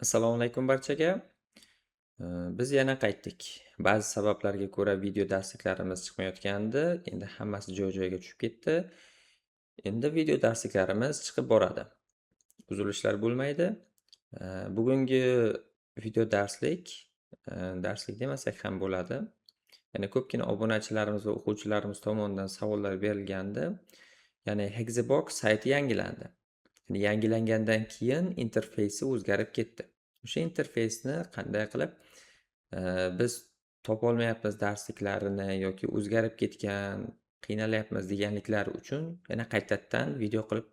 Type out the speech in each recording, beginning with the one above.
Assalomu alaykum barchaga. Biz yana qaytdik. Ba'zi sabablarga ko'ra video darsliklarimiz chiqmayotgandi. Endi hammasi joy-joyiga tushib ketdi. Endi video darsliklarimiz chiqib boradi. Uzilishlar bo'lmaydi. Bugungi video darslik, darslik demasak ham bo'ladi. Ya'ni ko'pgina obunachilarimiz va o'quvchilarimiz tomonidan savollar berilgandi. Ya'ni Hexabox sayti yangilandi. Ya'ni yangilangandan keyin interfeysi o'zgarib ketdi. O'sha interfeysni qanday qilib biz topolmayapmiz darsliklarini yoki o'zgarib ketgan, qiynalyapmiz deganliklari uchun yana qaytadan video qilib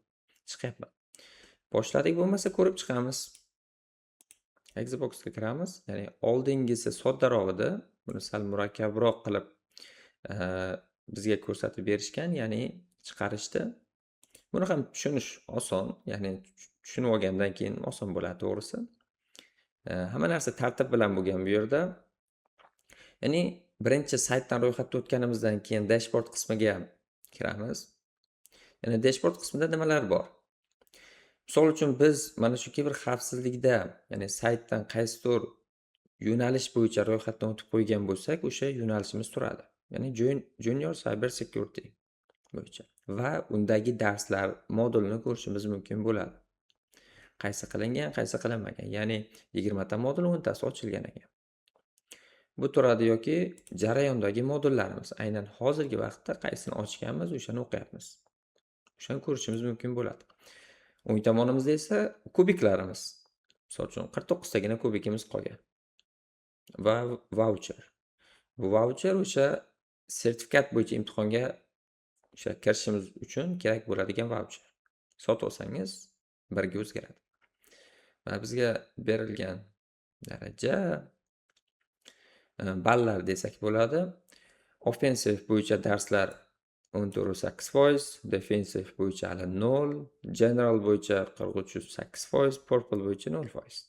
chiqyapman. Boshladik bo'lmasa, ko'rib chiqamiz. Hexaboxga kiramiz. Ya'ni oldingisi soddaroq edi. Buni sal murakkabroq qilib bizga ko'rsatib berishgan, ya'ni chiqarishdi. Buni ham tushunish oson, ya'ni tushunib olgandan keyin oson bo'ladi to'g'risi. Hamma narsa tartib bilan bo'lgan bu yerda. Ya'ni birinchi saytdan ro'yxatdan o'tganimizdan keyin dashboard qismiga kiramiz. Ya'ni dashboard qismida nimalar bor? Misol uchun, biz mana shu kiber xavfsizlikda, ya'ni saytdan qaysidir yo'nalish bo'yicha ro'yxatdan o'tib qo'ygan bo'lsak, o'sha yo'nalishimiz turadi. Ya'ni Junior Cyber Security bo'yicha va undagi darslar modulini ko'rishimiz mumkin bo'ladi. Qaysi qilingan, qaysi qilinmagan. Ya'ni 20 ta modul, 10 tasi ochilgan ekan. Bu turadi yoki jarayondagi modullarimiz. Aynan hozirgi vaqtda qaysini ochganmiz, o'shani o'qiyapmiz. O'shani ko'rishimiz mumkin bo'ladi. O'ng tomonimizda esa kubiklarimiz. Misol uchun, 49 tagina kubikimiz qolgan. Va vaucher. Bu vaucher o'sha sertifikat bo'yicha imtihonga o'sha kirishimiz uchun kerak bo'ladigan vaucher. Sotib olsangiz, birga o'zgaradi. Mana bizga berilgan daraja, ballar desak bo'ladi. Offensive bo'yicha darslar 14,8%, defensive bo'yicha hali 0, general bo'yicha 43,8%, purple bo'yicha 0%.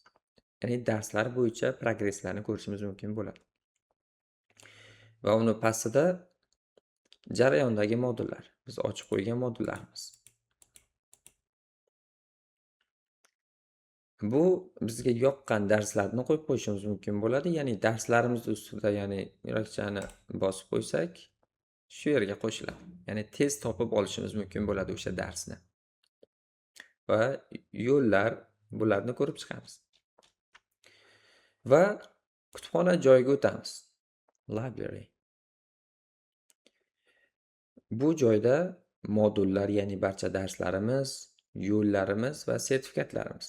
Ya'ni darslar bo'yicha progresslarni ko'rishimiz mumkin bo'ladi. Va uni pastida jarayondagi modullar, biz ochib qo'ygan modullarimiz. Bu bizga yoqqan darslarni qo'yib qo'yishimiz mumkin bo'ladi. Ya'ni darslarimiz ustida, ya'ni yurakchani bosib qo'ysak, shu yerga qo'shiladi. Ya'ni tez topib olishimiz mumkin bo'ladi o'sha darsni. Va yo'llar, bularni ko'rib chiqamiz. Va kutubxona joyiga o'tamiz. Library. Bu joyda modullar, ya'ni barcha darslarimiz, yo'llarimiz va sertifikatlarimiz.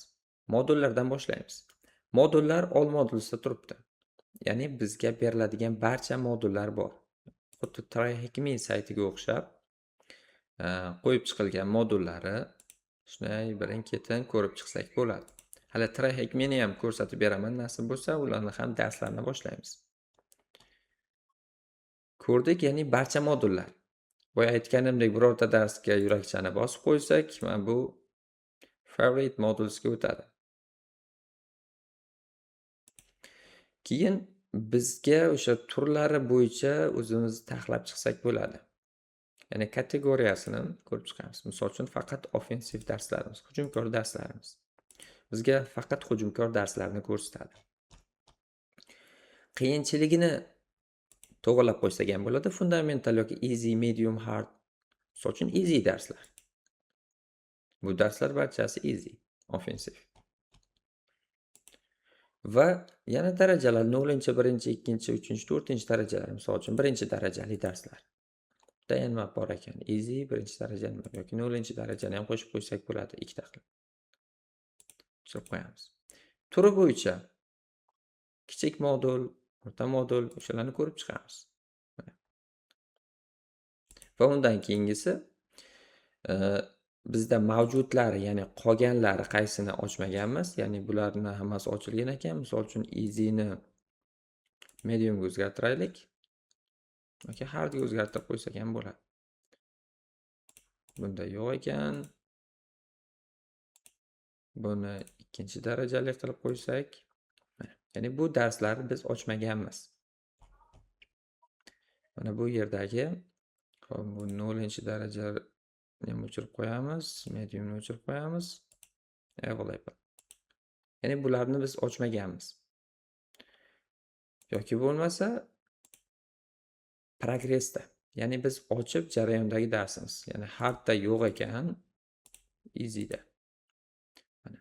Modullardan boshlaymiz. Modullar all modulsda turibdi. Ya'ni bizga beriladigan barcha modullar bor. Xuddi TryHackMe saytiga o'xshab qo'yib chiqilgan modullari shunday birin-ketin ko'rib chiqsak bo'ladi. Hali TryHackMe'ni ham ko'rsatib beraman nasib bo'lsa, ularni ham darslarini boshlaymiz. Ko'rdik, ya'ni barcha modullar. Boya aytganimdek, birorta darsga yurakchani bosib qo'ysak, mana bu favorite modulsga o'tadi. Keyin bizga o'sha turlari bo'yicha o'zimiz taxlab chiqsak bo'ladi. Ya'ni kategoriyasini ko'rib chiqamiz. Misol uchun, faqat offensive darslarimiz, hujumkor darslarimiz. Bizga faqat hujumkor darslarni ko'rsatadi. Qiyinchiligini to'g'rilab qo'ysak ham bo'ladi. Fundamental yoki easy, medium, hard. Misol uchun, easy darslar. Bu darslar barchasi easy, offensive. Va yana darajalar 0, 1, 2, 3, 4 darajalar. Misol uchun, birinchi darajali darslar. Bitta nima bor ekan? Easy, birinchi daraja nima yoki 0 darajani ham qo'shib qo'ysak bo'ladi ikkita qilib. Tushirib qo'yamiz. Turi bo'yicha kichik modul, o'rta modul, o'shalarni ko'rib chiqamiz. Va undan keyingisi bizda mavjudlari, ya'ni qolganlari qaysini ochmaganmiz, ya'ni bularni hammasi ochilgan ekan. Misol uchun, easyni mediumga o'zgartiraylik. Yoki hardga o'zgartirib qo'ysak ham bo'ladi. Bunda yo'q ekan. Buni ikkinchi darajali qilib qo'ysak, ya'ni bu darslarni biz ochmaganmiz. Mana bu yerdagi, hop, bu 0-darajani ham o'chirib qo'yamiz, mediumni o'chirib qo'yamiz. Available. Ya'ni bularni biz ochmaganmiz. Yoki bo'lmasa progressda. Ya'ni biz ochib jarayondagi darsimiz. Ya'ni hardda yo'q ekan, easyda. Mana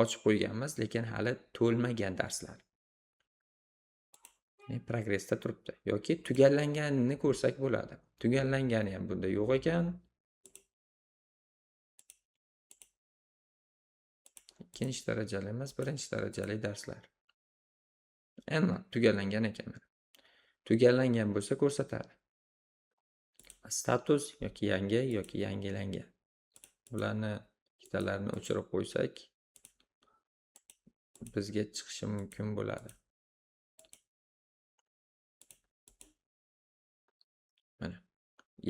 ochib qo'yganmiz, lekin hali to'lmagan darslar. Ya'ni progressda turibdi yoki tugallanganini ko'rsak bo'ladi. Tugallangani ham bunda yo'q ekan. Ikkinchi darajali emas, birinchi darajali darslar. Endi tugallangan ekan. Tugallangan bo'lsa ko'rsatadi. Status yoki yangi yoki yangilangan. Bularni ikkitalarini o'chirib qo'ysak bizga chiqishi mumkin bo'ladi. Mana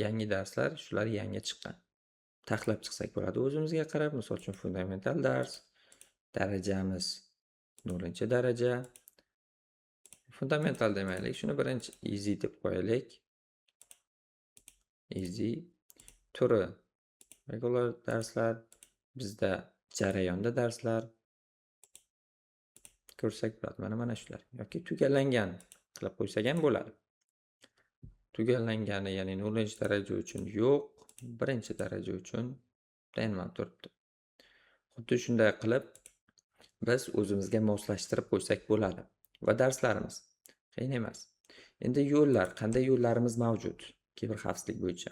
yangi darslar, shular yangi chiqqan. Taxlab chiqsak bo'ladi o'zimizga qarab. Misol uchun fundamental dars, darajamiz 0-daraja. Fundamental demaylik, shuni birinchi easy deb qo'yaylik. Easy turi regular darslar, bizda jarayonda darslar ko'rsak bo'ladi. Mana shular yoki tugallangan qilib qo'ysak ham bo'ladi. Tugallangani, ya'ni 0-daraja uchun yo'q, 1-daraja uchun daynman turibdi. Xuddi shunday qilib biz o'zimizga moslashtirib qo'ysak bo'ladi. Va darslarimiz qiyin emas. Endi yo'llar, qanday yo'llarimiz mavjud kiberxavfsizlik bo'yicha?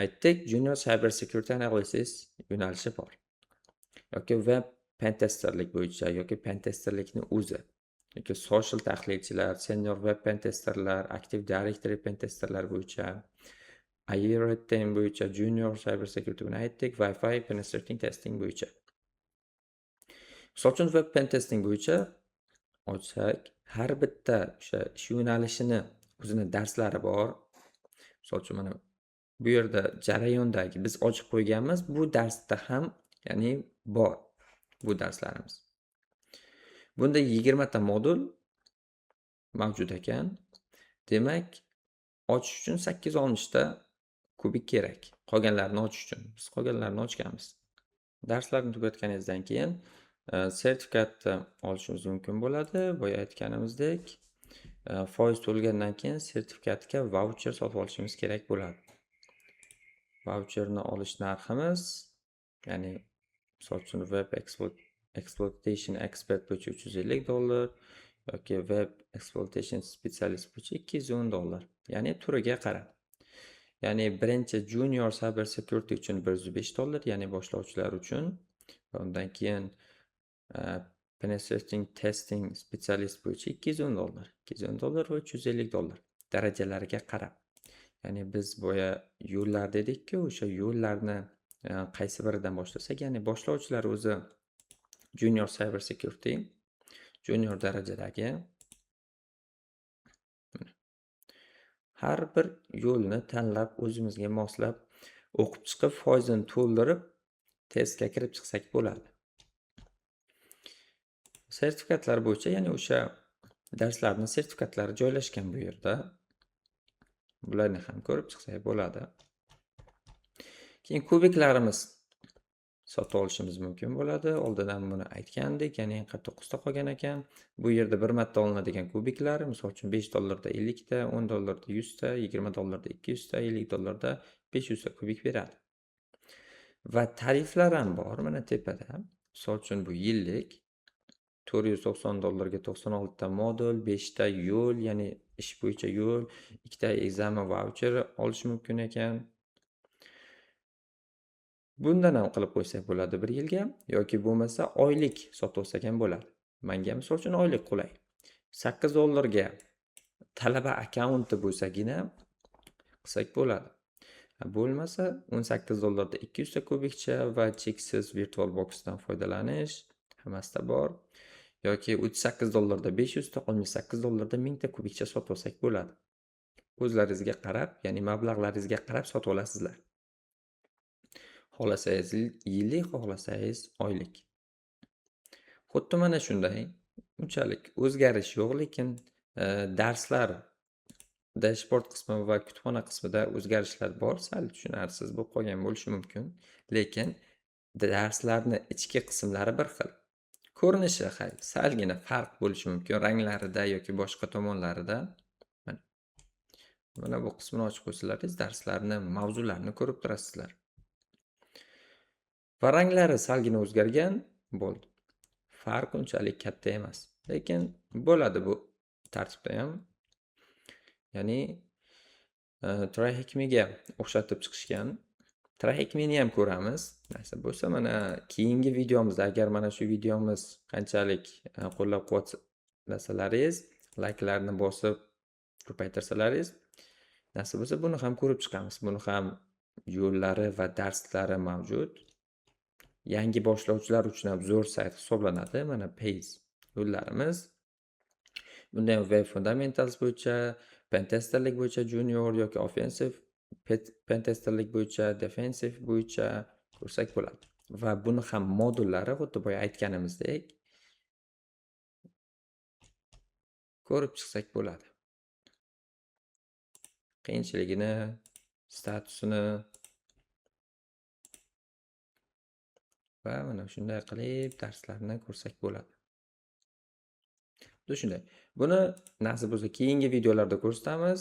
Aytdik, Junior Cyber Security Analysis yo'nalishi bor. Yoki web pentesterlik bo'yicha yoki pentesterlikni o'zi, yoki social tahlilchilar, senior web pentesterlar, Active Directory pentesterlar bo'yicha, IRT bo'yicha, Junior Cyber Security buni aytdik, Wi-Fi penetrating testing bo'yicha. Misol uchun web pentesting bo'yicha ochsak, har bitta o'sha ish yo'nalishini o'zini darslari bor. Misol uchun mana bu yerda jarayondagi biz ochib qo'yganmiz, bu darsda ham, ya'ni bor bu darslarimiz. Bunda 20 ta modul mavjud ekan. Demak, ochish uchun 860 ta kubik kerak. Qolganlarini ochish uchun. Biz qolganlarini ochganmiz. Darslarni tugatganingizdan keyin sertifikatni olishimiz mumkin bo'ladi. Boya aytganimizdek, foiz to'lgandan keyin sertifikatga voucher sotib olishimiz kerak bo'ladi. Voucherni olish narximiz, ya'ni misol uchun web exploitation expert bo'yicha $350 yoki web exploitation specialist bo'yicha $210. Ya'ni turiga qarab. Ya'ni birinchi junior cyber security uchun $105, ya'ni boshlovchilar uchun, va undan keyin penetrating testing specialist bo'yicha $210, $210 va $350 darajalariga qarab. Ya'ni biz boya yo'llar dedikku, o'sha yo'llarni qaysi biridan boshlasak, ya'ni boshlovchilar o'zi junior cyber security, junior darajadagi har bir yo'lni tanlab o'zimizga moslab o'qib chiqib, foizini to'ldirib testga kirib chiqsak bo'ladi. Sertifikatlar bo'yicha, ya'ni o'sha darslarning sertifikatlari joylashgan bu yerda. Bularni ham ko'rib chiqsak bo'ladi. Keyin kubiklarimiz sotib olishimiz mumkin bo'ladi. Oldindan buni aytgandik, ya'ni 49 ta qolgan ekan. Bu yerda bir marta olinadigan kubiklar, misol uchun $5 da 50 ta, $10 da 100 ta, $20 da 200 ta, $50 da 500 ta kubik beradi. Va tariflar ham bor mana tepada. Misol uchun bu yillik $490 ga 96 ta modul, 5 ta yo'l, ya'ni ish bo'yicha yo'l, 2 ta examen voucher olish mumkin ekan. Bundan ham qilib qo'ysak bo'ladi bir yilga yoki bo'lmasa oylik sotib olsak ham bo'ladi. Menga misol uchun oylik qulay. $8 ga talaba akkaunti bo'lsagina qilsak bo'ladi. Bo'lmasa $18 da 200 ta kubikcha va cheksiz virtual boxdan foydalanish hammasida bor. Yoki $38 da 500 ta, $68 da 1000 ta kubikcha sotib olsak bo'ladi. O'zlaringizga qarab, ya'ni mablag'laringizga qarab sotib olasizlar. Xohlasangiz yillik, xohlasangiz oylik. Xuddi mana shunday, unchalik o'zgarish yo'q, lekin darslar dashboard qismi va kutubxona qismida o'zgarishlar bor, sal tushunarsiz bo'lib qolgan bo'lishi mumkin, lekin darslarni ichki qismlari bir xil. Ko'rinishi salgina farq bo'lishi mumkin ranglarida yoki boshqa tomonlarida. Mana. Mana bu qismini ochib qo'ysalaringiz darslarni, mavzularni ko'rib turasizlar. Va ranglari salgina o'zgargan bo'ldi. Farq unchalik katta emas, lekin bo'ladi bu tartibda ham. Ya'ni TryHackMe'ga o'xshatib chiqishgan. TryHackMe'ni ham ko'ramiz. Nasib bo'lsa, mana keyingi videomizda, agar mana shu videomiz qanchalik qo'llab-quvvatlasalaringiz, layklarni bosib ko'paytirsalaringiz, nasib bo'lsa buni ham ko'rib chiqamiz. Buni ham yo'llari va darslari mavjud. Yangi boshlovchilar uchun ham zo'r sayt hisoblanadi. Mana Paze yo'llarimiz. Bunda ham Web Fundamentals bo'yicha, pentesterlik bo'yicha junior yoki offensive pentesterlik bo'yicha, defensive bo'yicha ko'rsak bo'ladi. Va buni ham modullari xuddi boya aytganimizdek ko'rib chiqsak bo'ladi. Qiyinchiligini, statusini va mana shunday qilib darslarni ko'rsak bo'ladi. Shunday. Buni nasib bo'lsa keyingi videolarda ko'rsatamiz.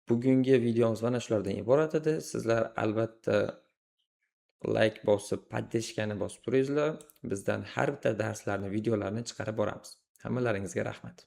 Bugungi videomiz mana shulardan iborat edi. Sizlar albatta like bosib, podдержкani bosib turingizlar. Bizdan har bitta darslarni, videolarni chiqarib boramiz. Hammalaringizga rahmat.